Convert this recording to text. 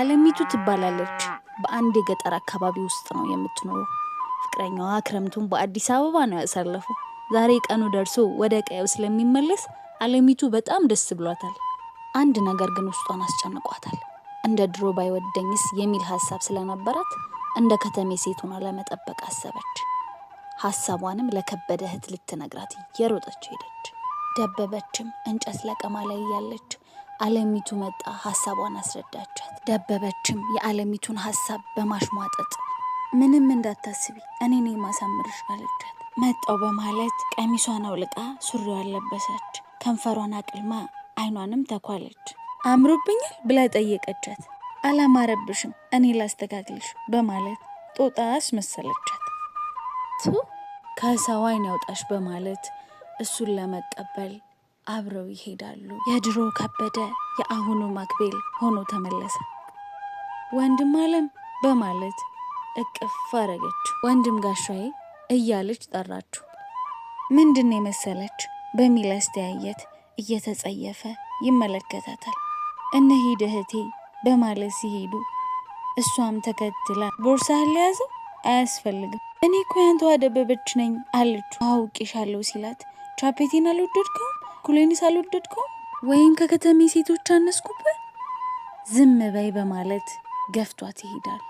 አለሚቱ ትባላለች። በአንድ የገጠር አካባቢ ውስጥ ነው የምትኖረው። ፍቅረኛዋ ክረምቱን በአዲስ አበባ ነው ያሳለፈው። ዛሬ ቀኑ ደርሶ ወደ ቀየው ስለሚመለስ አለሚቱ በጣም ደስ ብሏታል። አንድ ነገር ግን ውስጧን አስጨንቋታል። እንደ ድሮ ባይወደኝስ የሚል ሀሳብ ስለነበራት እንደ ከተሜ ሴት ሆና ለመጠበቅ አሰበች። ሀሳቧንም ለከበደ እህት ልትነግራት እየሮጠች ሄደች። ደበበችም እንጨት ለቀማ ላይ እያለች አለሚቱ መጣ። ሀሳቧን አስረዳቻት። ደበበችም የአለሚቱን ሀሳብ በማሽሟጠጥ ምንም እንዳታስቢ እኔ ነኝ ማሳምርሽ አለቻት። መጣው በማለት ቀሚሷን አውልቃ ሱሪዋን ለበሰች። ከንፈሯን አቅልማ አይኗንም ተኳለች። አምሮብኛል ብላ ጠየቀቻት። አላማረብሽም፣ እኔ ላስተካክልሽ በማለት ጦጣ አስመሰለቻት። ቱ ከሰው አይን ያውጣሽ በማለት እሱን ለመቀበል አብረው ይሄዳሉ። የድሮ ከበደ የአሁኑ ማክቤል ሆኖ ተመለሰ። ወንድም አለም በማለት እቅፍ አረገችው። ወንድም ጋሻዬ እያለች ጠራችው። ምንድን ነው የመሰለች በሚል አስተያየት እየተጸየፈ ይመለከታታል። እንሂድ እህቴ በማለት ሲሄዱ እሷም ተከትላ ቦርሳህን ለያዘው አያስፈልግም፣ እኔ እኮ ያንተዋ ደበበች ነኝ አለችው። አውቄሻለሁ ሲላት ቻፔቴን አልወደድከውም፣ ኩሌኒስ አልወደድከውም ወይም ከከተሜ ሴቶች አነስኩብህ፣ ዝም በይ በማለት ገፍቷት ይሄዳል።